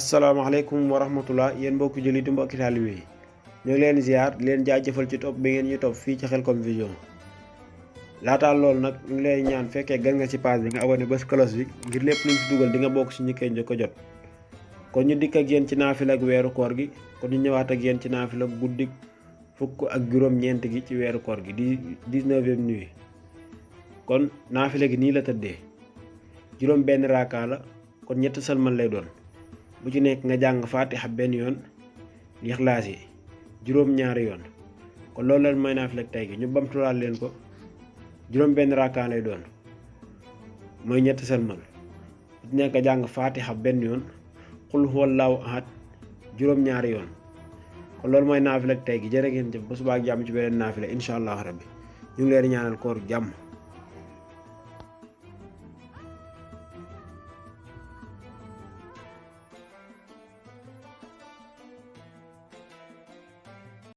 asalaamaaleykum wa rahmatullah yéen mbokki jullit di mbokki taalibe yi ñoo ngi leen ziar di leen jaajëfal ci topp bi ngeen ñu topp fii ci Khelcom Vision. laataa loolu nag ñu ngi lay ñaan fekkee gan nga ci page bi nga abonné bés cloche bi ngir lépp luñ fi dugal di nga bokk ci ñi koy njëkk a jot. kon ñu dikk ak yéen ci naafila ak weeru koor gi kon ñu ñëwaat ak yéen ci naafila guddi fukk ak juróom-ñeent gi ci weeru koor gi di 19e nuit. kon naafila gi nii la tëddee juróom benn raaka la kon ñetti salmal lay doon. bu ci nekk nga jàng Fatiha benn yoon Ixlaas yi juróom-ñaari yoon kon loolu lan mooy naafila tey gi ñu bamtulaal leen ko juróom benn rakkaan lay doon mooy ñetti salmal bu ci nekk nga jàng Fatiha benn yoon Qul huwallaahu ahad juróom-ñaari yoon kon loolu mooy naafila tey gi jërë ngeen jëf ba suba ak jàmm ci beneen naafila incha allah rabbi ñu ngi leen di ñaanal koor jàmm.